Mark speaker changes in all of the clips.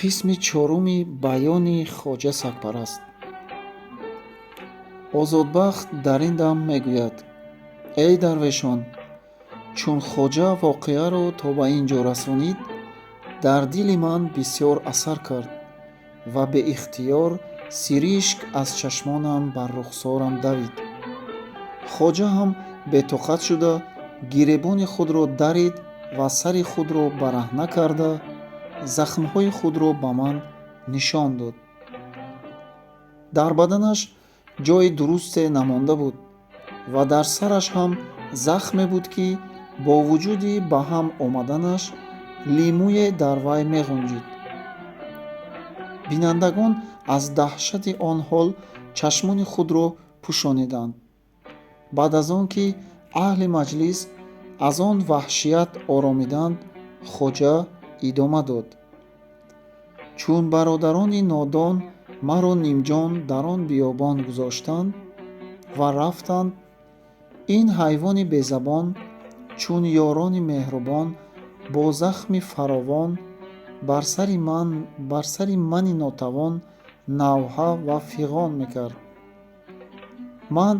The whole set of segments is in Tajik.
Speaker 1: Қисми чоруми баёни Хоҷа Сагпараст. Озодбахт дар ин дам мегӯяд: «Эй дарвешон, чун хоҷа воқеаро то ба ин ҷо расонид, дар дили ман бисёр асар кард ва беихтиёр сиришк аз чашмонам бар рухсорам давид. Хоҷа ҳам бетоқат шуда, гиребони худро дарид ва сари худро бараҳна карда, захмҳои худро ба ман нишон дод. Дар баданаш ҷои дурусте намонда буд ва дар сараш ҳам захме буд, ки бо вуҷуди ба ҳам омаданаш лимӯе дар вай меғунҷид. Бинандагон аз даҳшати он ҳол чашмони худро пӯшониданд. Баъд аз он ки аҳли маҷлис аз он ваҳшият оромиданд, хоҷа идома дод: Чун бародарони нодон маро нимҷон дар он биёбон гузоштанд ва рафтанд, ин ҳайвони безабон, чун ёрони меҳрубон, бо захми фаровон бар сари мани нотавон навҳа ва фиғон мекард. Ман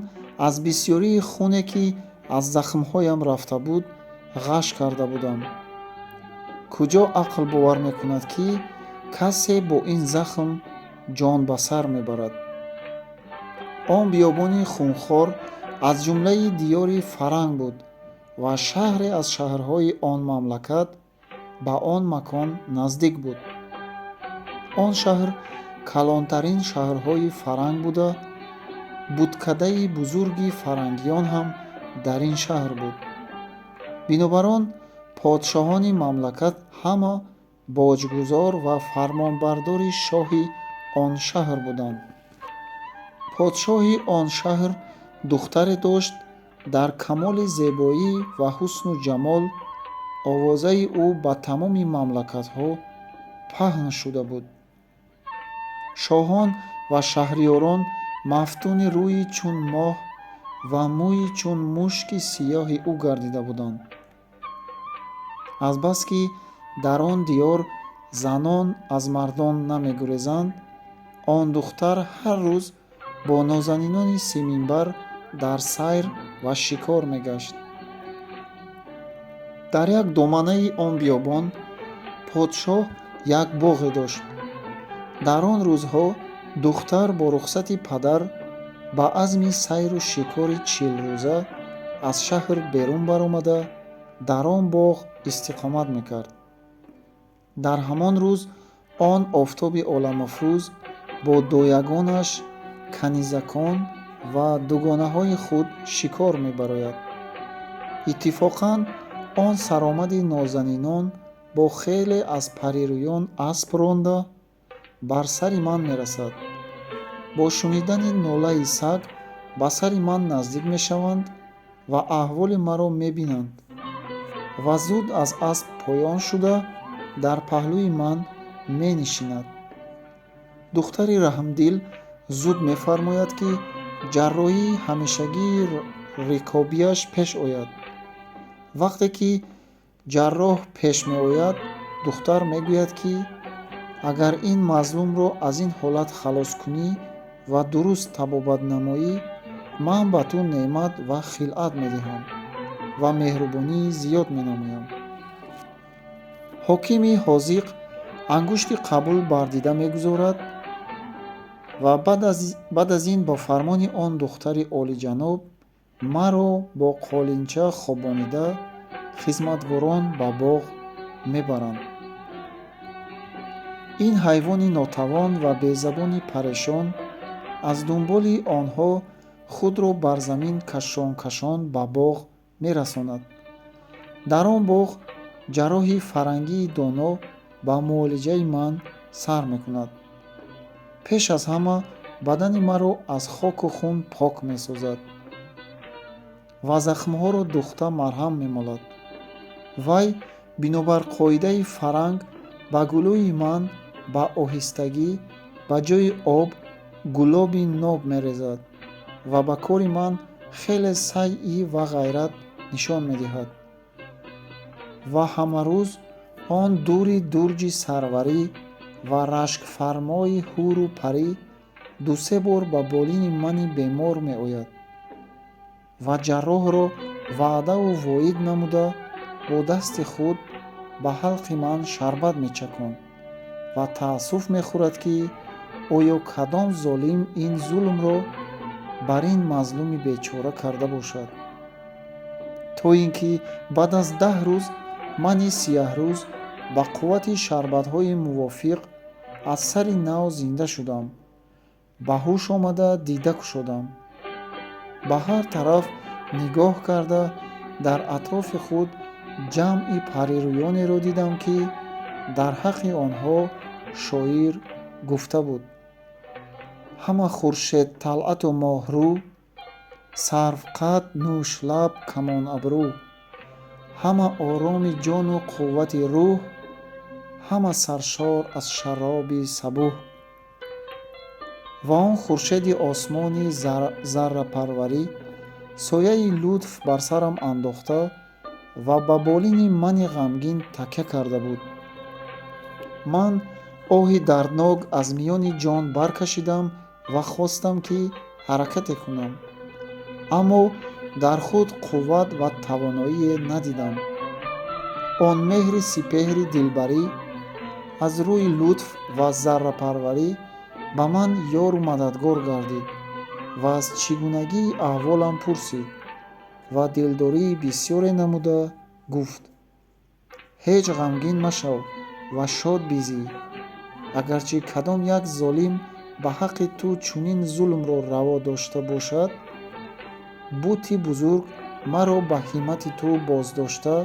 Speaker 1: аз бисёрии хуне, ки аз захмҳоям рафта буд, ғаш карда будам. Куҷо ақл бовар мекунад, ки касе бо ин захм ҷон ба сар мебарад? Он биёбони хунхор аз ҷумлаи диёри Фаранг буд ва шаҳре аз шаҳрҳои он мамлакат ба он макон наздик буд. Он шаҳр калонтарин шаҳрҳои Фаранг буда, будкадаи бузурги фарангиён ҳам дар ин шаҳр буд. Бинобар он подшоҳони мамлакат ҳама боҷгузор ва фармонбардори шоҳи он шаҳр буданд. Подшоҳи он шаҳр духтаре дошт дар камоли зебоӣ ва ҳусну ҷамол, овозаи ӯ ба тамоми мамлакатҳо паҳн шуда буд. Шоҳон ва шаҳриёрон мафтуни рӯи чун моҳ ва мӯи чун мушки сиёҳи ӯ гардида буданд. Азбаски дар он диёр занон аз мардон намегурезанд, он духтар ҳар рӯз бо нозанинони симинбар дар сайр ва шикор мегашт. Дар як доманаи он биёбон подшоҳ як боғе дошт. Дар он рӯзҳо духтар бо рухсати падар ба азми сайру шикори 40 рӯза аз шаҳр берун баромада, дар он боғ истиқомат мекард. Дар ҳамон рӯз он офтоби оламафрӯз бо доягонаш, канизакон ва дугонаҳои худ шикор мебарояд. Иттифоқан он саромади нозанинон бо хеле аз парирӯён асп ронда бар сари ман мерасад. Бо шунидани нолаи саг ба сари ман наздик мешаванд ва аҳволи маро мебинанд ва зуд аз асп поён шуда, дар паҳлӯи ман менишинад. Духтари раҳмдил зуд мефармояд, ки ҷарроҳии ҳамешагии рикобияш пеш ояд. Вақте ки ҷарроҳ пеш меояд, духтар мегӯяд, ки агар ин мазлумро аз ин ҳолат халос кунӣ ва дуруст табобат намоӣ, ман ба ту неъмат ва хилъат медиҳам ва меҳрубонии зиёд менамоям. Ҳокими ҳозиқ ангушти қабул бар дида мегузорад ва баъд аз ин бо фармони он духтари олиҷаноб маро бо қолинча хобонида, хизматгорон ба боғ мебаранд. Ин ҳайвони нотавон ва безабони парешон аз дунболи онҳо худро бар замин кашон-кашон ба боғ мерасонад. Дар он боғ ҷарроҳи фарангии доно ба муолиҷаи ман сар мекунад. Пеш аз ҳама бадани маро аз хоку хун пок месозад ва захмҳоро духта марҳам мемолад. Вай бинобар қоидаи фаранг ба гулӯи ман ба оҳистагӣ ба ҷои об гулоби ноб мерезад ва ба кори ман хеле сайъӣ ва ғайрат нишон медиҳад ва ҳамарӯз он дури дурҷи сарварӣ Ва рашкфармои ҳуру парӣ ду-се бор ба болини мани бемор меояд ва ҷарроҳро ваъдаву воид намуда, бо дасти худ ба ҳалқи ман шарбат мечаконд ва таассуф мехӯрад, ки оё кадом золим ин зулмро бар ин мазлуми бечора карда бошад. То ин ки баъд аз 10 рӯз мани сияҳрӯз ба қуввати шарбатҳои мувофиқ аз сари нав зинда шудам, ба ҳуш омада, дида кушодам. Ба ҳар тараф нигоҳ карда, дар атрофи худ ҷамъи парирӯёнеро дидам, ки дар ҳаққи онҳо шоир гуфта буд: «Ҳама хуршедталъату моҳрӯ, сарвқад, нӯшлаб, камонабрӯ, ҳама ороми ҷону қуввати рӯҳ, ҳама саршор аз шароби сабӯҳ». Ва он хуршеди осмони заррапарварӣ сояи лутф бар сарам андохта ва ба болини мани ғамгин такя карда буд. Ман оҳи дарднок аз миёни ҷон баркашидам ва хостам, ки ҳаракате кунам, аммо дар худ қувват ва тавоноие надидам. Он меҳри сипеҳри дилбарӣ аз рӯи лутф ва заррапарварӣ ба ман ёру мададгор гардид ва аз чӣ гунагии аҳволам пурсид ва дилдории бисёре намуда гуфт: «Ҳеҷ ғамгин машав ва шод бизӣ. Агарчи кадом як золим ба ҳаққи ту чунин зулмро раво дошта бошад, бути бузург маро ба ҳиммати ту боздошта,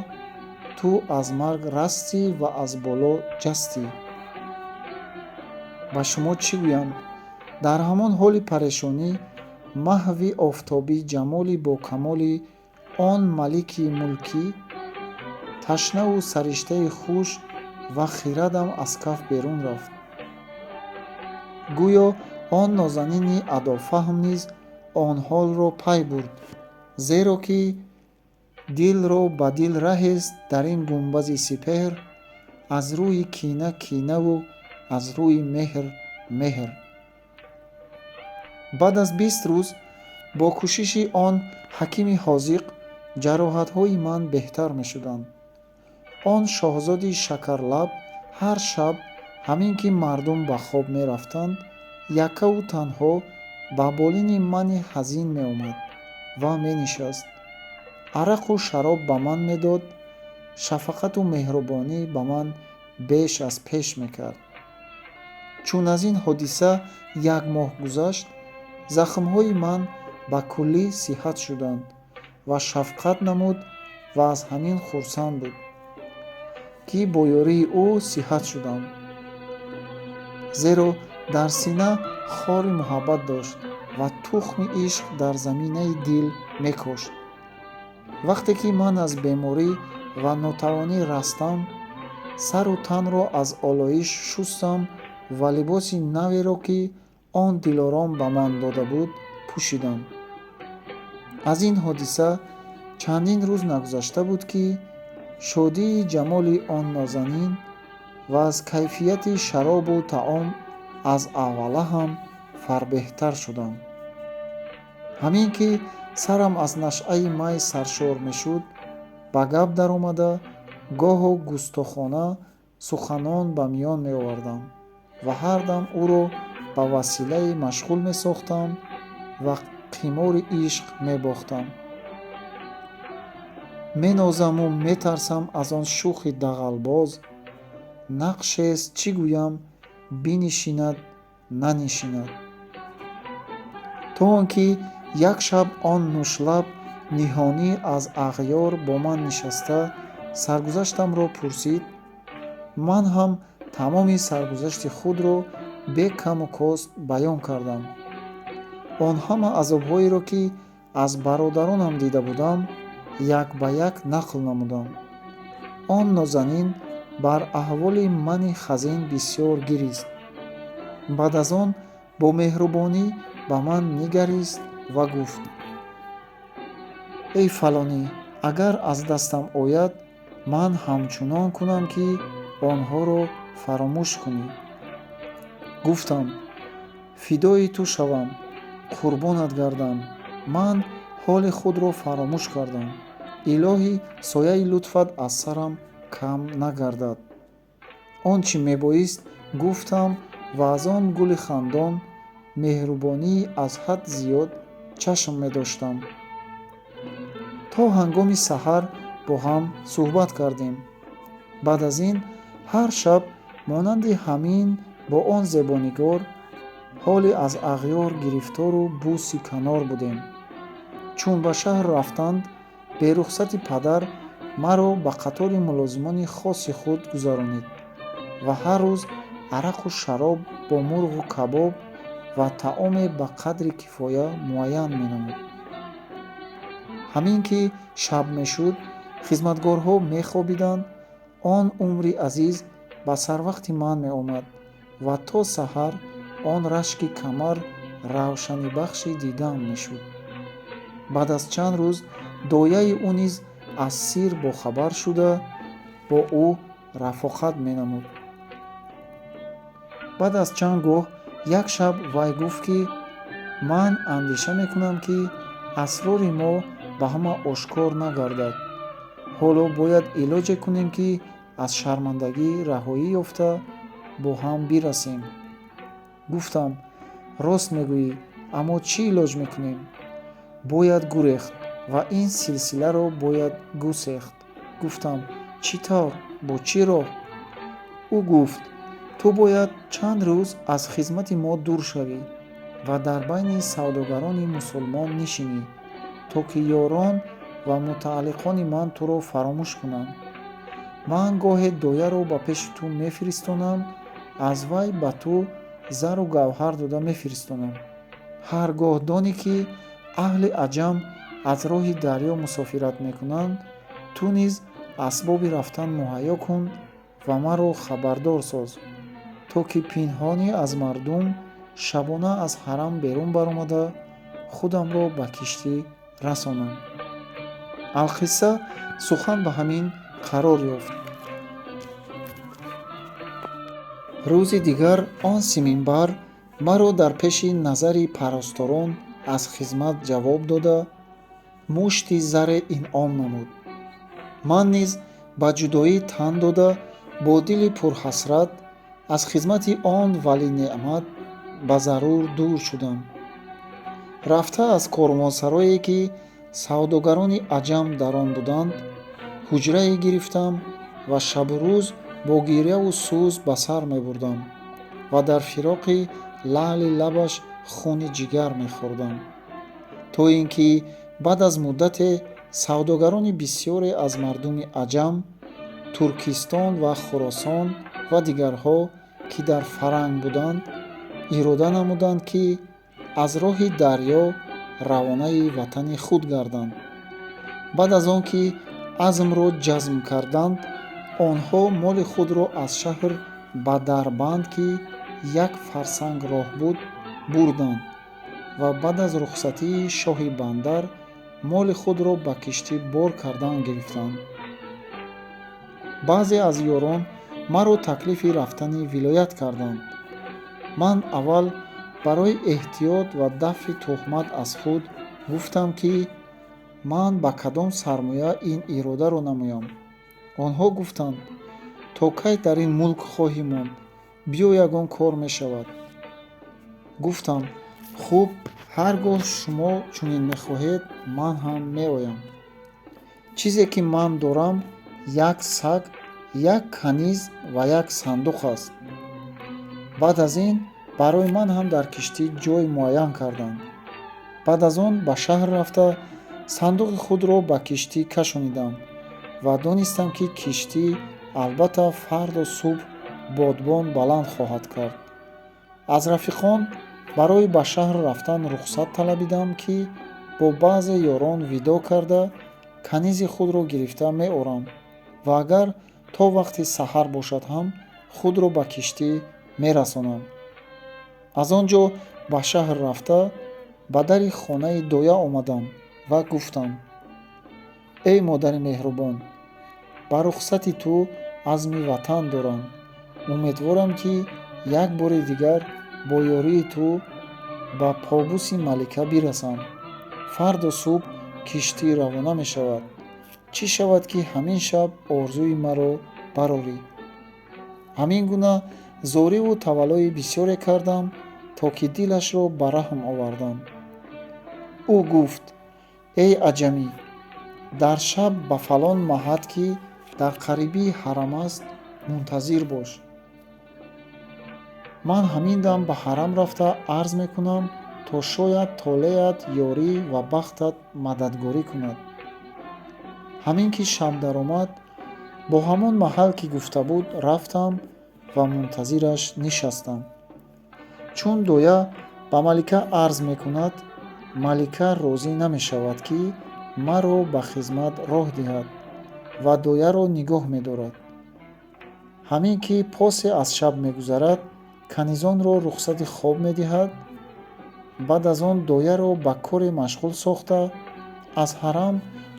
Speaker 1: ту аз марг растӣ ва аз бало ҷастӣ». Ба шумо чӣ гӯям? Дар ҳамон ҳоли парешонӣ, маҳви офтобӣ ҷамоли бокамоли он малики мулкӣ, ташнаву сариштаи хуш ва хирадам аз каф берун рафт. Гӯё он нозанини адофаҳм низ он ҳолро пай бурд, зеро ки дилро ба дил раҳест дар ин гунбази сипеҳр, аз рӯи кина кинаву аз рӯи меҳр меҳр. Баъд аз 20 рӯз бо кӯшиши он ҳакими ҳозиқ ҷароҳатҳои ман беҳтар мешуданд. Он шоҳзоди шакарлаб ҳар шаб, ҳамин ки мардум ба хоб мерафтанд, яккаву танҳо ба болини мани ҳазин меомад ва менишаст, арақу шароб ба ман медод, шафқату меҳрубонӣ ба ман беш аз пеш мекард. Чун аз ин ҳодиса як моҳ гузашт, захмҳои ман ба куллӣ сиҳат шуданд ва шафқат намуд ва аз ҳамин хурсанд буд, ки бо ёрии ӯ сиҳат шудам, зеро дар сина хори муҳаббат дошт ва тухми ишқ дар заминаи дил мекошт. Вақте ки ман аз беморӣ ва нотавонӣ растам, сару танро аз олоиш шустам ва либоси наверо, ки он дилором ба ман дода буд, пӯшидам. Аз ин ҳодиса чандин рӯз нагузашта буд, ки шодии ҷамоли он нозанин ва аз кайфияти шаробу таом аз аввала ҳам фарбеҳтар шудам. Ҳамин ки сарам аз нашъаи май саршор мешуд, ба гап даромада, гоҳо густохона суханон ба миён меовардам ва ҳар дам ӯро ба василае машғул месохтам ва қимори ишқ мебохтам. Менозаму метарсам аз он шӯхи дағалбоз, нақшест, чӣ гӯям, бинишинад, нанишинад. То он ки як шаб он нӯшлаб ниҳонӣ аз ағёр бо ман нишаста саргузаштамро пурсид. Ман ҳам тамоми саргузашти худро бе каму кост баён кардам. Он ҳама азобҳоеро, ки аз бародаронам дида будам, як ба як нақл намудам. Он нозанин бар аҳволи мани хазин бисёр гирист. Баъд аз он бо меҳрубонӣ ба ман нигарист ва гуфт: «Эй фалонӣ, агар аз дастам ояд, ман ҳамчунон кунам, ки онҳоро фаромӯш кунӣ». Гуфтам: фидои ту шавам, қурбонат гардам, ман ҳоли худро фаромӯш кардам. Илоҳӣ, сояи лутфат аз сарам кам нагардад. Он чӣ мебоист гуфтам ва аз он гули хандон меҳрубонии аз ҳад зиёд чашм медоштам. То ҳангоми саҳар бо ҳам суҳбат кардем. Баъд аз ин ҳар шаб монанди ҳамин бо он зебонигор ҳоли аз ағёр гирифтору бӯси канор будем. Чун ба шаҳр рафтанд, берухсати падар маро ба қатори мулозимони хоси худ гузаронид ва ҳар рӯз арақу шароб бо мурғу кабоб ва таоме ба қадри кифоя муайян менамуд. Ҳамин ки шаб мешуд, хизматгорҳо мехобиданд, он умри азиз ба сарвақти ман меомад ва то саҳар он рашки камар равшанибахши дидаам мешуд. Баъд аз чанд рӯз дояи ӯ низ аз сир бохабар шуда, бо ӯ рафоқат менамуд. Баъд аз чанд гоҳ як шаб вай гуфт, ки ман андеша мекунам, ки асрори мо ба ҳама ошкор нагардад. Ҳоло бояд илоҷе кунем, ки аз шармандагӣ раҳоӣ ёфта бо ҳам бирасем. Гуфтам: рост мегӯӣ, аммо чӣ илоҷ мекунем? Бояд гурехт ва ин силсиларо бояд гусехт. Гуфтам: чӣ тавр, бо чӣ роҳ? Ӯ гуфт: ту бояд чанд рӯз аз хизмати мо дур шавӣ ва дар байни савдогарони мусулмон нишинӣ, то ки ёрон ва мутааллиқони ман туро фаромӯш кунанд. Ман гоҳе дояро ба пеши ту мефиристонам, аз вай ба ту зару гавҳар дода мефиристонам. Ҳар гоҳ донӣ, ки аҳли аҷам аз роҳи дарё мусофират мекунанд, ту низ асбоби рафтан муҳайё кун ва маро хабардор соз, то ки пинҳонӣ аз мардум шабона аз ҳарам берун баромада худамро ба киштӣ расонам. Алқисса, сухан ба ҳамин қарор ёфт. Рӯзи дигар он симинбар маро дар пеши назари парасторон аз хизмат ҷавоб дода, мушти заре инъом намуд. Ман низ ба ҷудоӣ тан дода, бо дили пурҳасрат аз хизмати он валинеъмат ба зарур дур шудам. Рафта аз корвонсарое, ки савдогарони аҷам дар он буданд, ҳуҷрае гирифтам ва шабу рӯз бо гиряву сӯз ба сар мебурдам ва дар фироқи лаъли лабаш хуни ҷигар мехӯрдам, то ин ки баъд аз муддате савдогарони бисёре аз мардуми аҷам, Туркистон ва Хуросон ва дигарҳо, ки дар фаранг буданд, ирода намуданд, ки аз роҳи дарё равонаи ватани худ гарданд. Баъд аз он ки азмро ҷазм карданд, онҳо моли худро аз шаҳр ба Дарбанд, ки як фарсанг роҳ буд, бурданд ва баъд аз рухсатии шоҳи бандар моли худро ба киштӣ бор кардан гирифтанд. Баъзе аз ёрон маро таклифи рафтани вилоят карданд. Ман аввал барои эҳтиёт ва дафъи туҳмат аз худ гуфтам, ки ман ба кадом сармоя ин иродаро намоям. Онҳо гуфтанд: то кай дар ин мулк хоҳӣ монд? Биё, ягон кор мешавад. Гуфтам: хуб, ҳар гоҳ шумо чунин мехоҳед, ман ҳам меоям. Чизе ки ман дорам як саг, як каниз ва як сандуқ аст. Баъд аз ин барои ман ҳам дар киштӣ ҷой муайян карданд. Баъд аз он ба шаҳр рафта сандуқи худро ба киштӣ кашонидам ва донистам, ки киштӣ албатта фардо субҳ бодбон баланд хоҳад кард. Аз рафиқон барои ба шаҳр рафтан рухсат талабидам, ки бо баъзе ёрон видо карда канизи худро гирифта меорам ва агар то вақти саҳар бошад ҳам худро ба киштӣ мерасонам. Аз он ҷо ба шаҳр рафта ба дари хонаи доя омадам ва гуфтам: эй модари меҳрубон, ба рухсати ту азми ватан дорам. Умедворам, ки як бори дигар Бо ёрии ту ба побуси малика бирасам. Фардо субҳ киштӣ равона мешавад. Чӣ шавад, ки ҳамин шаб орзуи маро барорӣ? Ҳамин гуна зориву таваллои бисёре кардам, то ки дилашро ба раҳм овардам. Ӯ гуфт: «Эй аҷамӣ, дар шаб ба фалон маҳат, ки дар қарибии ҳарам аст, мунтазир бош. Ман ҳамин дам ба ҳарам рафта арз мекунам, то шояд толеат ёрӣ ва бахтат мададгорӣ кунад». Ҳамин ки шаб даромад, бо ҳамон маҳал, ки гуфта буд, рафтам ва мунтазираш нишастам. Чун доя ба малика арз мекунад, малика розӣ намешавад, ки маро ба хизмат роҳ диҳад, ва дояро нигоҳ медорад. Ҳамин ки посе аз шаб мегузарад, канизонро рухсати хоб медиҳад. Баъд аз он дояро ба коре машғул сохта, аз ҳарам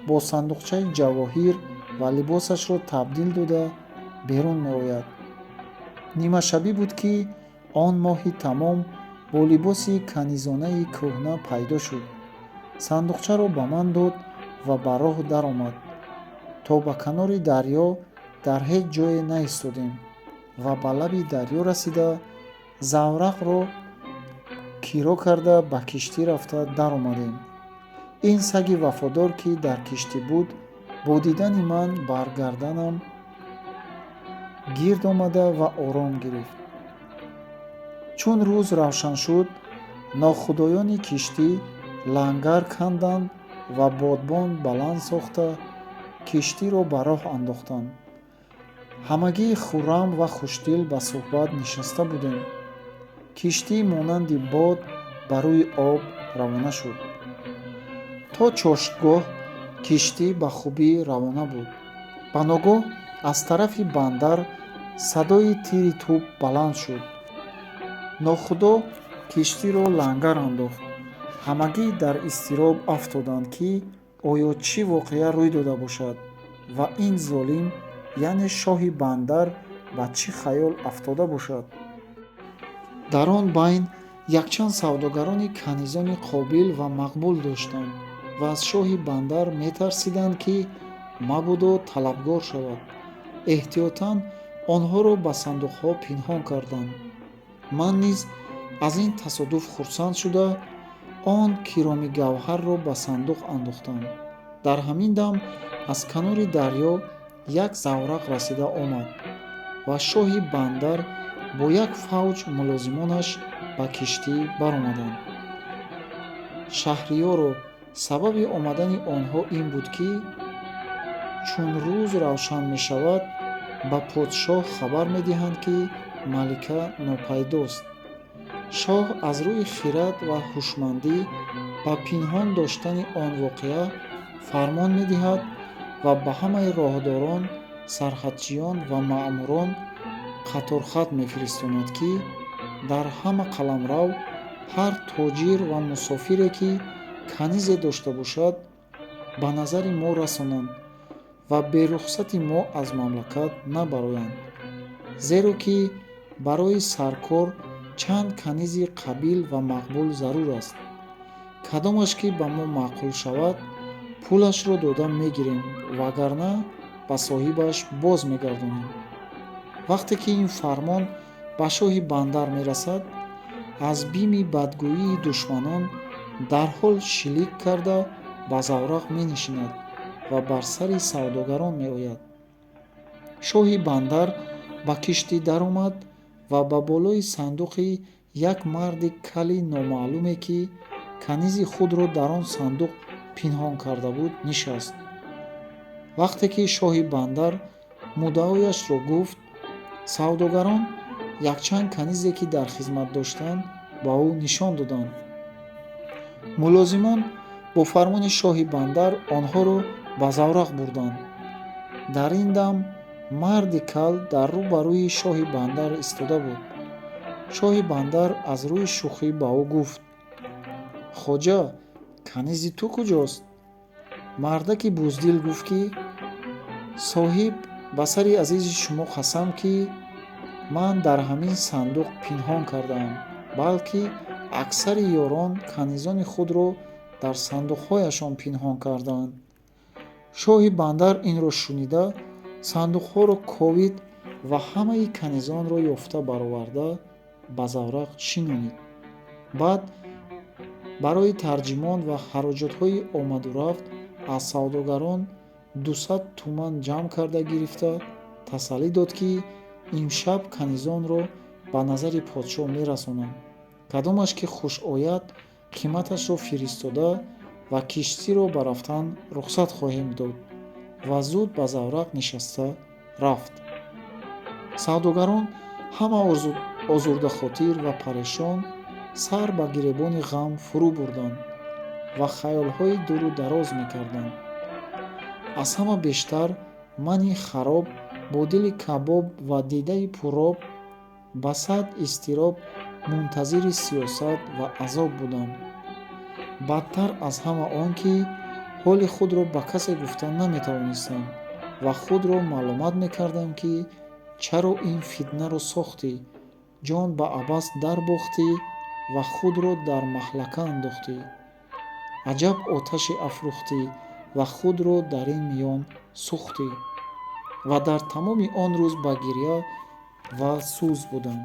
Speaker 1: бо сандуқчаи ҷавоҳир ва либосашро табдил дода берун меояд. Нимашабӣ буд, ки он моҳи тамом бо либоси канизонаи кӯҳна пайдо шуд, сандуқчаро ба ман дод ва ба роҳ даромад. То ба канори дарё дар ҳеҷ ҷое наистодем ва ба лаби дарё расида, заврақро киро карда, ба киштӣ рафта даромадем. Ин саги вафодор, ки дар киштӣ буд, бо дидани ман бар гарданам гирд омада ва ором гирифт. Чун рӯз равшан шуд, нохудоёни киштӣ лангар канданд ва бодбон баланд сохта, киштиро ба роҳ андохтанд. Ҳамагӣ хуррам ва хушдил ба суҳбат нишаста будем. Киштӣ монанди бод ба рӯи об равона шуд. То чоштгоҳ киштӣ ба хубӣ равона буд. Ба ногоҳ аз тарафи бандар садои тири тӯб баланд шуд. Нохудо киштиро лангар андохт. Ҳамагӣ дар изтироб афтоданд, ки оё чӣ воқеа рӯй дода бошад ва ин золим, яъне шоҳи бандар, ба чӣ хаёл афтода бошад. Дар он байн якчанд савдогарони канизони қобил ва мақбул доштанд ва аз шоҳи бандар метарсиданд, ки мабодо талабгор шавад. Эҳтиётан онҳоро ба сандуқҳо пинҳон карданд. Ман низ аз ин тасодуф хурсанд шуда, он кироми гавҳарро ба сандуқ андохтам. Дар ҳамин дам аз канори дарё як заврақ расида омад ва шоҳи бандар бо як фавҷ мулозимонаш ба киштӣ баромаданд. Шаҳриёро, сабаби омадани онҳо ин буд, ки чун рӯз равшан мешавад, ба подшоҳ хабар медиҳанд, ки малика нопайдост. Шоҳ аз рӯи хирад ва ҳушмандӣ ба пинҳон доштани он воқеа фармон медиҳад ва ба ҳамаи роҳдорон, сарҳадчиён ва маъмурон қаторхат мефиристонад, ки дар ҳама қаламрав ҳар тоҷир ва мусофире, ки канизе дошта бошад, ба назари мо расонанд ва берухсати мо аз мамлакат набароянд, зеро ки барои саркор чанд канизи қабил ва мақбул зарур аст. Кадомаш ки ба мо маъқул шавад, пулашро дода мегирем, вагарна ба соҳибаш боз мегардонем. Вақте ки ин фармон ба шоҳи бандар мерасад, аз бими бадгӯии душманон дарҳол шилик карда ба заврақ менишинад ва бар сари савдогарон меояд. Шоҳи бандар ба киштӣ даромад ва ба болои сандуқи як марди кали номаълуме, ки канизи худро дар он сандуқ пинҳон карда буд, нишаст. Вақте ки шоҳи бандар муддаояшро гуфт, савдогарон якчанд канизе, ки дар хизмат доштанд, ба ӯ нишон доданд. Мулозимон бо фармони шоҳи бандар онҳоро ба заврақ бурданд. Дар ин дам марди кал дар рӯ ба рӯи шоҳи бандар истода буд. Шоҳи бандар аз рӯи шӯхӣ ба ӯ гуфт: «Хоҷа, канизи ту куҷост?» Мардаки буздил гуфт, ки соҳиб, ба сари азизи шумо қасам, ки ман дар ҳамин сандуқ пинҳон кардаам. Балки аксари ёрон канизони худро дар сандуқҳояшон пинҳон кардаанд. Шоҳи бандар инро шунида, сандуқҳоро ковид ва ҳамаи канизонро ёфта бароварда, ба заврақ шинонид. Баъд барои тарҷимон ва хароҷотҳои омаду рафт аз савдогарон 200 туман ҷамъ карда гирифта, тасаллӣ дод, ки имшаб канизонро ба назари подшоҳ мерасонам. Кадомаш ки хуш ояд, қиматашро фиристода ва киштиро ба рафтан рухсат хоҳем дод, ва зуд ба заврақ нишаста рафт. Савдогарон ҳама озурдахотир ва парешон сар ба гиребони ғам фурӯ бурданд ва хаёлҳои дуру дароз мекарданд. Аз ҳама бештар мани хароб, бо дили кабоб ва дидаи пуроб, ба сад изтироб мунтазири сиёсат ва азоб будам. Бадтар аз ҳама он, ки ҳоли худро ба касе гуфта наметавонистам ва худро маломат мекардам, ки чаро ин фитнаро сохтӣ, ҷон ба абас дарбохтӣ ва худро дар маҳлака андохтӣ. Аҷаб оташе афрӯхтӣ ва худро дар ин миён сӯхтӣ. Ва дар тамоми он рӯз ба гиря ва сӯз будам.